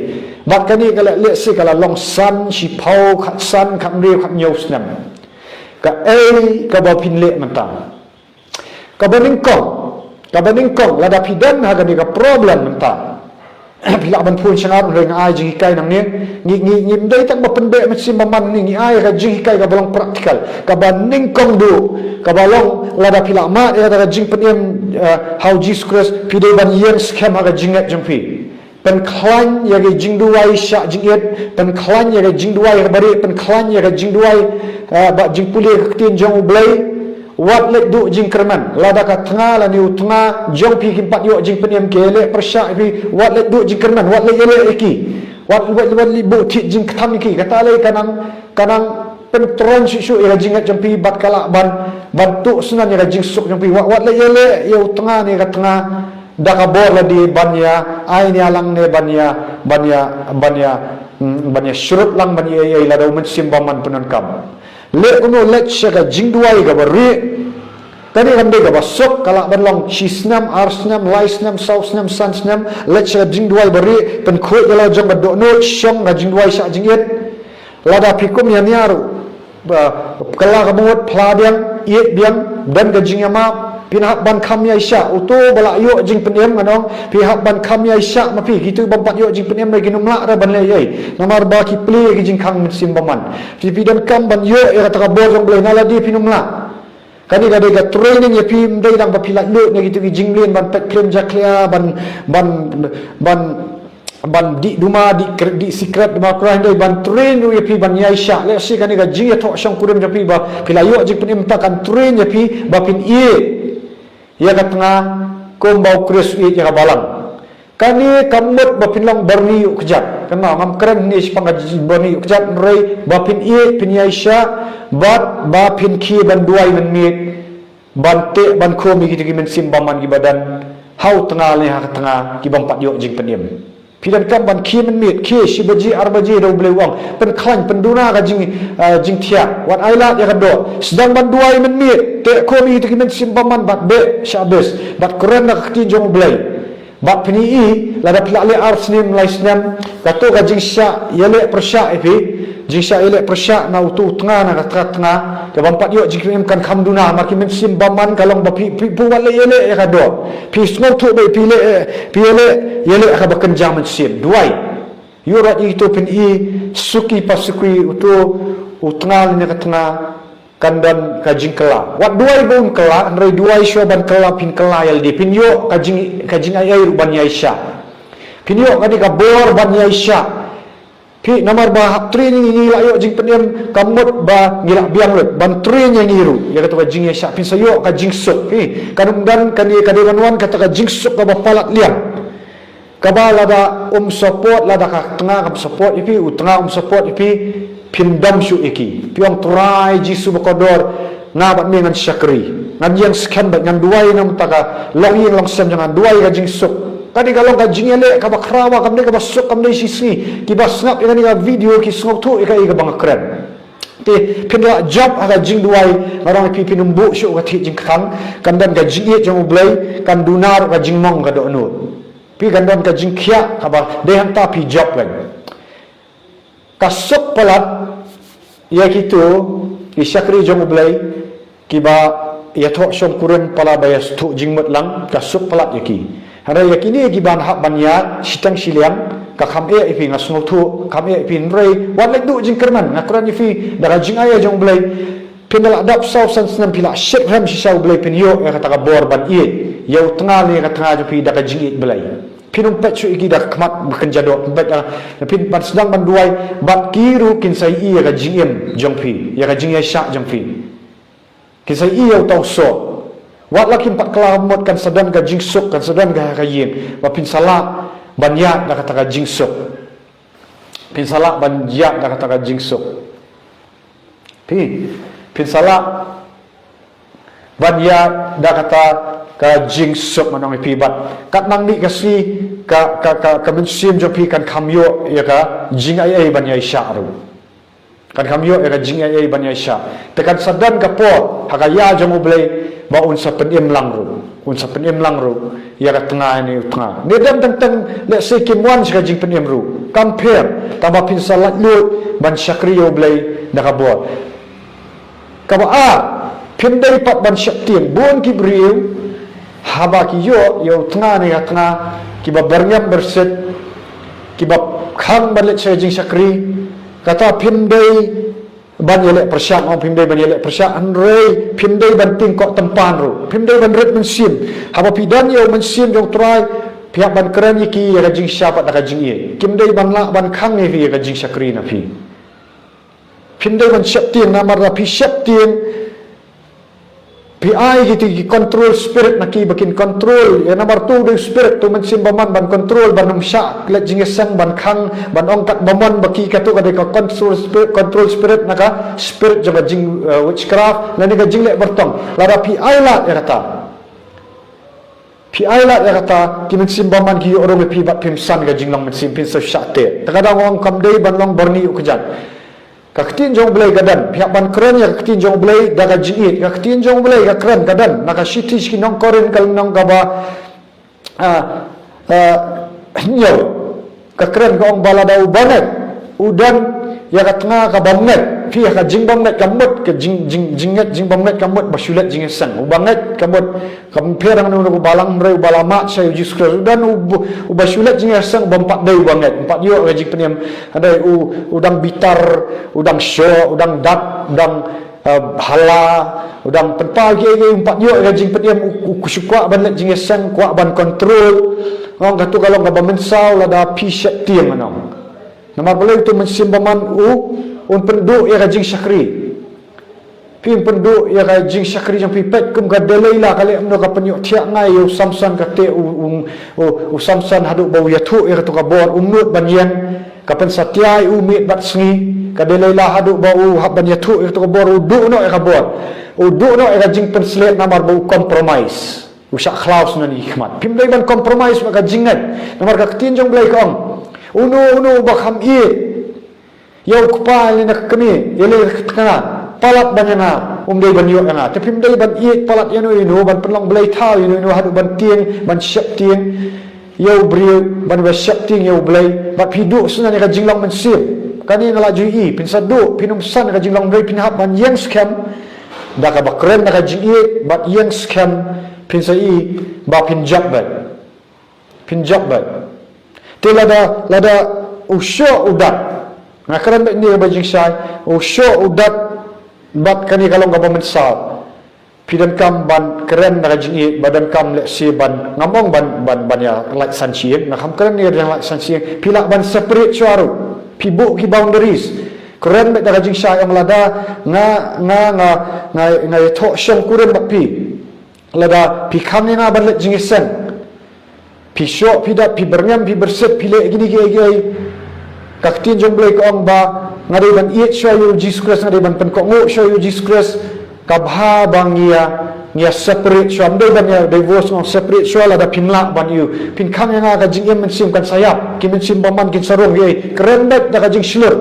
Bad kane ka leh, lehse ka la long san, shiphew, khatsan, khathynriew, khathynñiew snem. Kaei kaba phin leh mynta? Kaba nyngkong, Kaba nyngkong, lada phi don ha kane ka problem mynta, phi lah ban phone sha nga ruh, nga ai jinghikai nangne. Ngi, ngi, ngim dei tang ba pynbeh mynsiem bymman, ngi ai ka jinghikai kaba long practical. Kaba nyngkong duh, kaba long, lada phi lah mad ïa kata ka jingpynim, eh, ha u Jisu Khrist, phi dei ban ïeng skhem ha ka jingngeit jong phi. Pynkhlaiñ ïa ka jingduwai shah jingit, pynkhlaiñ ïa ka jingduwai ha ka barieh, pynkhlaiñ ïa ka jingduwai, eh, bad jingpule ka ktien jong U Blei. Wat leit duh jingkyrmen. Lada ka tnga lane u tnga jong phi kim pat ïoh jingpynim, ki leh pyrshah ïa phi, wat leit duh jingkyrmen, wat leit ïaleh ïa ki. Wat, wat, wat leit buh thied jingkthang ïa ki. Kata lei ka nang, ka nang pyntreikam shuh shuh ïa ka jingngeit jong phi bad ka lah ban, ban tuh sngewthuh ïa ka jingsuk jong phi. Wat, wat leit ïaleh ïa u tnga ne ka tnga da ka bor lade ban ïa ai ne ïalang ne ban ïa, ban ïa, ban ïa, mm, ban ïa shrut lang ban ïa, ïa lada u Mynsiem Bymman pyndonkam. Leh kumno? Leit sha ka jingduwai kaba rieh. Kane kam dei kaba suk, ka lah ban long shi snem, ar snem, lai snem, saw snem, san snem. Leit sha ka jingduwai barieh, pynkhuid ïa la jong ka dohnud, shong ka jingduwai shah jingit. Lada phi kum ïa nia ruh, ba, kylla ka bynta phla biang, ïeit biang, don ka jingïamap, phin hap ban kham ïaishah. Uto ba la ïoh jingpynim, ngan ong, phi hap ban kham ïaishah ma phi. Kito bym pat ïoh jingpynim, ki nym lah ruh ban leh ei ei. Namar ba ki plie ki jingkhang Mynsiem Bymman. Phi, phi donkam ban ïoh ïa kata ka bor jong U Blei, na lade phin nym lah. Kane ka dei ka training ïa phi, ym dei tang ba phi lah lut na kito ki jingmlien ban peit phlim jakhlia, ban, ban, ban, ban dih duma, dih kre-, dih sikret, duma khreh, dei ban train ruh ïa phi ban ïaishah. Lehse kane ka jingïathoh shongkurim jong phi ba phi la ïoh jingpynim, ta kan train ïa phi ba phin ïeit ïa ka tnga kumba u Khrist u ïeit ïa ka balang. Kane kam mut ba phin long byrni ïuh kjat. Kynmaw, ngam kren hangne shaphang ka byrni ïuh kjat, hynrei ba phin ïeit, phin ïaishah, bad ba phin khie ban duwai mynmiet, ban teh, ban khum ïa kito ki mynsiem bymman kiba don ha u tnga ne ha ka tnga, ki bym pat ïoh jingpynim. Phi donkam ban khie mynmiet, khie shi baje, ar baje da U Blei u ong. Pynkhlaiñ, pynduna ka jing, eh, jingthiah. Wat ailad ïa ka doh. Sdang ban duwai mynmiet, teh khum ïa kito ki mynsiem bymman bad beh shah bes. Bad kren da ka ktien jong U Blei. Bad phin ïohi, lada phi la leh ar snem, lai snem, kato ka jingshah ïaleh pyrshah ïa phi, jingshah ïaleh pyrshah na uto u tnga, na kata ka tnga, ka bym pat ïoh jingpynim, kan kham duna, namar ki mynsiem bymman ka long ba phi, phi, phi wat leh ïaleh ïa ka doh. Phi sngewthuh ba phi leh, eh, phi ïaleh, ïaleh ha kaba kynja mynsiem. Duwai. Ïoh rat ïa kito, phin ïohi, suki pa suki, uto u tnga ne ka tnga, kan don ka jingkylla. Wat duwai ba un kylla, hynrei duwai shuwa ban kylla, phin kylla ïalade. Phin ïoh ka jing, ka jingaiei ruh ban ïaishah. Phin ïoh kane ka bor ban ïaishah. Phi, namar ba hap training, ngi la ïoh jingpynim, kam mut ba ngi la biang lut. Ban train ïa ngi ruh ïa kato ka jingïaishah. Phin sa ïoh ka jingsuk. Phi, kan ym don kane, ka dei ban wan kata ka jingsuk kaba palat liang. Kaba lada um support, lada ka tnga kam support ïa phi, u tnga um support ïa phi, phin dom shuh ïa ki. Phi ong, Trai Jisu bakordor, nga bad me ngan shakri. Ngan ïeng skhem bad ngan duwai namar ka longïing longsem jong nga, ngan duwai ka jingsuk. Kane ka long ka jingïaleh kaba khraw, kam dei kaba suk, kam dei shi sngi. Kiba sngap ïa kane ka video ki sngewthuh ïa kaei kaba nga kren. Te phin lah jop ha ka jingduwai, nga ong ïa phi, phin ym buh shuh ka thied jingkthang, kan don ka jingïeit jong U Blei, kan duna ruh ka jingmong ka dohnud. Phi, kan don ka jingkhiah kaba dei hangta phi jop kan. Ka suk palat ïa kito ki shakri jong U Blei kiba ïathoh shongkurim, palat ba ïathoh jingmut lang, ka suk palat ïa ki. Hynrei ïa kine kiban hap ban ïaid shiteng shiliang, ka kham eh ïa phi, nga sngewthuh, kham eh ïa phi, hynrei wat leh duh jingkyrmen, nga kren ïa phi da ka jingaiei jong U Blei. Phin da lah dap saw san snem, phi lah shit rhem shisha, U Blei phin ïoh ïa kata ka bor ban ïeit ïa u tnga ne ka tnga jong phi da ka jingïeit Blei. Phin ym peit shuh ïa ki da ka khmat ba kynja doh, phin peit da, phin ban sdang ban duwai bad ki ruh, kin sa ïohi ïa ka jingim jong phi, ïa ka jingïaishah jong phi. Kin sa ïohi ïa uta u soh. Wat la kim pat kylla mut, kan sa don ka jingsuk, kan sa don ka, ka ïing ba phin sa lah ban ïaid da kata ka jingsuk. Phin sa lah ban ïaid da kata ka jingsuk. Phi, phin sa lah ban ïaid da kata ka jingsuk, nga ong ïa phi, bad kat nang mih ka sngi, ka, ka, ka, ka mynsiem jong phi kan kham ïoh ïa ka jingaiei ban ïaishah ruh. Kan kham ïoh ïa ka jingaiei ban ïaishah. Te kan sa don ka por ha ka ïa jong U Blei ba un sa pynim lang ruh. Un sa pynim lang ruh ïa ka tnga ne u tnga. Ne don teng teng, lehse kim wan sha ka jingpynim ruh. Kam pher, tangba phin sa laitluid ban shakri ïa U Blei da ka bor. Kaba ar, phin dei pat ban sheptieng. Bun ki briew Haba ki ïoh ïa u tnga ne ka tnga, kiba byrngem byrsit, kiba khang ban leit sha ka jingshakri, kata phim dei ban ïaleh pyrshah, ong phim dei ban ïaleh pyrshah, hynrei phim dei ban tieng koh tympan ruh, phim dei ban rit mynsiem. Haba phi don ïa u mynsiem jong u Trai, phi hap ban kren ïa ki ïa ka jingshisha bad da ka jingïeit. Kim dei ban lah ban khang ïa phi ïa ka jingshakri na phi. Phim dei ban sheptieng, namar lada phi sheptieng, phi ai kito ki control spirit na ki ba kin control. Ïa namar uto u dei u spirit, uto u mynsiem bymman ban control, ban ym shah leit jingïaseng, ban khang, ban ong katba mon ba ki, kato ka dei ka control spirit, control spirit na ka spirit jong ka jing, eh, witchcraft lane ka jingleh byrtong. Lada phi ai lad ïa kata, phi ai lad ïa kata, ki mynsiem bymman ki ïoh rung ïa phi bad phim san ka jinglong mynsiem, phin sa shah teh. Te ka dang ong kam dei ban long byrni u kjat. Ka ktien jong u Blei ka don, phi hap ban kren ïa ka ktien jong u Blei da ka jingïeit. Ka ktien jong u Blei ka kren, ka don na ka shithi sha ki nong Korinth ka lynnong kaba, ah, ah, hynñiew. Ka kren ka ong ba lada u bangeit u don ïa ka tnga ka bymngeit, phi, ïa ka jingbymngeit ka mut, ka jing, jing, jingngeit jingbymngeit ka mut ba shu leit jingïaseng. U bangeit ka mut, kam pher hangne u balang, hynrei uba la mad sha ïa u Jisu Khrist. U don u, uba shu leit jingïaseng bym pat dei u bangeit, ym pat ïoh ka jingpynim. Hynrei u, u dang bitar, u dang shoh, u dang dat, u dang, eh, hala, u dang pynpaw kiei kiei, ym pat ïoh ka jingpynim, u, u shu kwah ban leit jingïaseng, kwah ban control. Ong kato ka long kaba mynsaw lada phi sheptieng, ngan ong. Namar balei? Uto u mynsiem bymman u, un pynduh ïa ka jingshakri. Phin pynduh ïa ka jingshakri jong phi. Peit kum ka Delilah, ka leh kumno? Ka pynïohthiah ngai ïa u Samson, ka teh u, u, u, u Samson haduh ba u ïathuh ïa kato ka bor, um nud ban ïeng. Ka pynsatia ïa u miet bad sngi. Ka Delilah haduh ba u hap ban ïathuh ïa kato ka bor, u duh noh ïa ka bor. U duh noh ïa ka jingpynshlur namar ba u compromise. U shah khlaw shuh na ki khmat. Phim dei ban compromise bad ka jingngeit. Namar ka ktien jong u Blei ka ong, uno uno uba kham ïeit ïa u kpa lane ka kmie, ïa lade ka tnga, palat ban ïa nga, um dei ban ïoh ïa nga. Te phim dei ban ïeit palat ïano ïano, ban pynlong blei thaw ïano ïano haduh ban tieng, ban sheptieng ïa u briew, ban ba sheptieng ïa u Blei. Bad phi duh shuh na ka jinglong mynsiem. Kane nga la ju ïohi, phin sa duh, phin ym san ka jinglong, hynrei phin hap ban ïeng skhem da kaba kren da ka jingïeit, bad ïeng skhem, phin sa ïohi ba phin jop beit. Phin jop beit. Te lada, lada u shoh u dat, nga kren beit ïa kane kaba jingshai, u shoh u dat bad kane ka long kaba mynsaw. Phi donkam ban kren da ka jingïeit, ba donkam lehse ban, ngam ong ban, ban, ban ïa lait san shyieng, nga kham kren ïa ka lait san shyieng, phi lah ban separate shuwa ruh. Phi buh ki boundaries. Kren beit da ka jingshai, ong lada nga, nga, nga, nga, nga ïathoh shongkurim bad phi. Lada phi khang ïa nga ban leit jingïaseng, phi shoh, phi dat, phi byrngem, phi byrsit, phi leh kine kiei kiei, ka ktien jong u Blei ka ong ba nga dei ban ïeit shuwa ïa u Jisu Khrist, nga dei ban pynkohnguh shuwa ïa u Jisu Khrist. Ka bha ba ngi ïa, ngi ïa separate shuwa, ym dei ban ïa divorce, ngi ong separate shuwa. Lada phim lah ban ïoh, phin khang ïa nga, ka jingim mynsiem kan sa ïap, ki mynsiem bymman kin sa rung. Ïa, kren beit da ka jingshlur.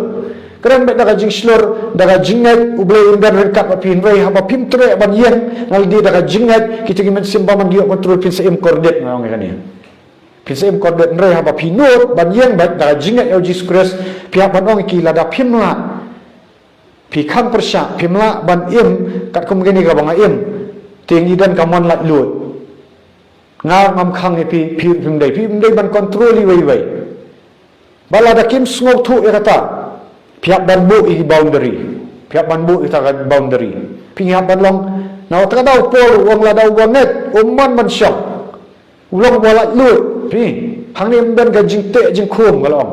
Kren beit da ka jingshlur, da ka jingngeit. U Blei un don ryngkat bad phi, hynrei haba phim treh ban ïeng na lade da ka jingngeit, kito ki mynsiem bymman ki ïoh control, phin sa im kordit, nga ong ïa kane. Phin sa im kordit, hynrei haba phi nud ban ïeng beit da ka jingngeit ïa u Jisu Khrist, phi hap ban ong ïa ki, lada phim lah, phi kham pyrshah, phim lah ban im katkum kane kaba nga im, te ngi don ka mon laitluid. Nga ngam khang ïa phi, phi phim dei, phim dei ban control iwei iwei. Bad lada kim sngewthuh ïa kata, phi hap ban buh ïa ki boundary. Phi hap ban buh ïa kata ka boundary. Phi hap ban long, na kata ka daw u Paul u ong lada u bangeit um mon ban shong, u long uba laitluid. Phi, hangne ym don ka jingteh jingkhum, ka long.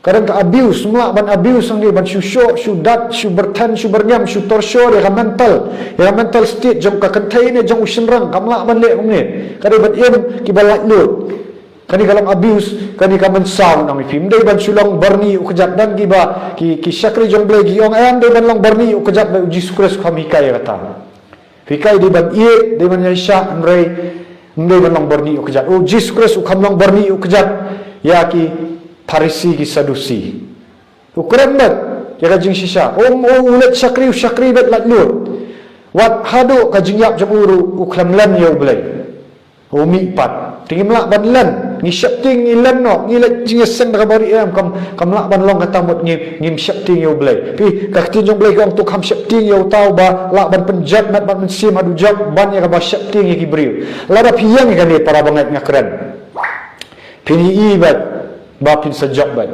Ka don ka abuse, ym lah ban abuse hangne, ban shu shoh, shu dat, shu byrthen, shu byrngem, shu torture ïa ka mental, ïa ka mental state jong ka kynthei ne jong u shynrang, kam lah ban leh kumne. Ka dei ban im kiba laitluid. Kane ka long abuse, kane ka mynsaw, ngan ong ïa phi. Ym dei ban shu long byrni u kjat. Don kiba, ki, ki shakri jong u Blei ki ong, em, dei ban long byrni u kjat, ba u Jisu Khrist u kham hikai ïa kata. Phi, ka dei ban ïeit, dei ban ïaishah, hynrei ym dei ban long byrni u kjat. U Jisu Khrist u kham long byrni u kjat ïa ki Pharisi, ki Sadusi. U kren beit ïa ka jingshisha. U, u, u leit shakri, u shakri beit laitluid. Wat haduh ka jingïap jong u ruh u khlem len ïa u Blei. U mih pat. Te ngim lah ban len. Ngi sheptieng, ngi len noh, ngi leh jingïaseng da kaba rieh, em, kam, kam lah ban long kata mut ngi, ngim sheptieng ïa U Blei. Phi, ka ktien jong U Blei ka ong to kham sheptieng ïa uta uba lah ban pynjot met bad mynsiem haduh jop ban ïa kaba sheptieng ïa ki briew. Lada phi ïeng ïa kane para bangeit nga kren, phin ïohi bad ba phin sa jop bad.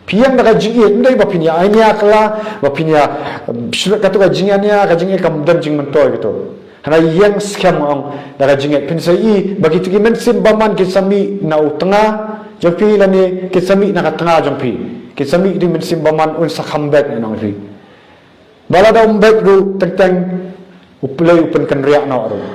Phi ïeng da ka jingïeit, ym dei ba phin ïa ai nia kylla, ba phin ïa, um, shu lut kato ka jingïa nia, ka jingïeit kam don jingmyntoi kato. Hynrei ïeng skhem, ong, da ka jingïeit, phin sa ïohi ba kito ki mynsiem bymman kin sa mih na u tnga jong phi lane kin sa mih na ka tnga jong phi. Kin sa mih da u mynsiem bymman, un sa kham beit, ngan ong ïa phi. Ba lada um beit ruh, teng teng U Blei u pynkynriah noh ruh.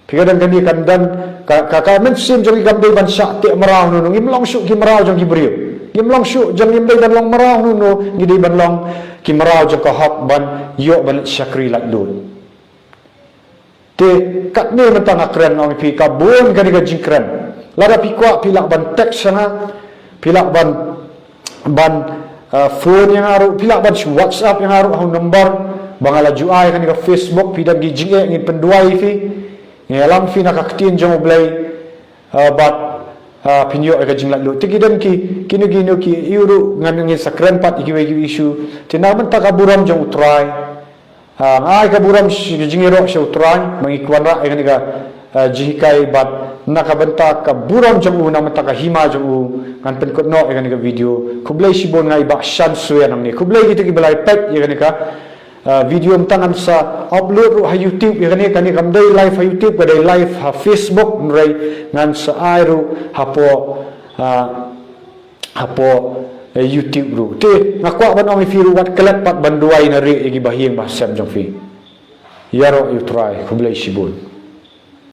Phi, ka don kane, kan don ka, ka, ka mynsiem jong ngi kam dei ban shah teh mraw hano hano. Ngim long shuh ki mraw jong ki briew. Ngim long shuh, jong ngim dei ban long mraw hano hano. Ngi dei ban long ki mraw jong ka hok ban ïoh ban leit shakri laitluid. Te katne mynta nga kren, ong ïa phi, ka bun kane ka jingkren. Lada phi kwah, phi lah ban text sha nga. Phi lah ban, ban, uh, phone ïa nga ruh, phi lah ban shu WhatsApp ïa nga ruh ha u number ba nga la ju ai ha kane ka Facebook. Phi don ki jingeh, ngin pynduwai ïa phi. Ngin ïalam ïa phi na ka ktien jong U Blei, uh, bad, uh, phin ïoh ïa ka jinglaitluid. Te ki don ki, kino kino ki ïa ruh, ngan, ngin sa kren pat ïa kiwei ki issue. Te na ka bynta ka burom jong U Trai, ah, nga ai ka burom, shi-, jingïaroh sha U Trai ba ngi wanrah ïa kane ka, ah, jinghikai, bad na ka bynta ka burom jong U, na ka bynta ka hima jong U, ngan pynkut noh ïa kane ka video. Khublei shibun, nga i Bah Shan Suen hangne. Khublei kito kiba la peit ïa kane ka, ah, video. Mynta ngan sa upload ruh ha YouTube ïa kane. Kane kam dei live ha YouTube, ka dei live ha Facebook, hynrei ngan sa ai ruh hapoh, ah, hapoh, eh, YouTube ruh. Te nga kwah ban ong ïa phi ruh, wat klet pat ban duwai na rieh ïa ki bahaïing bahasem jong phi. Ïaroh ïa U Trai. Khublei shibun.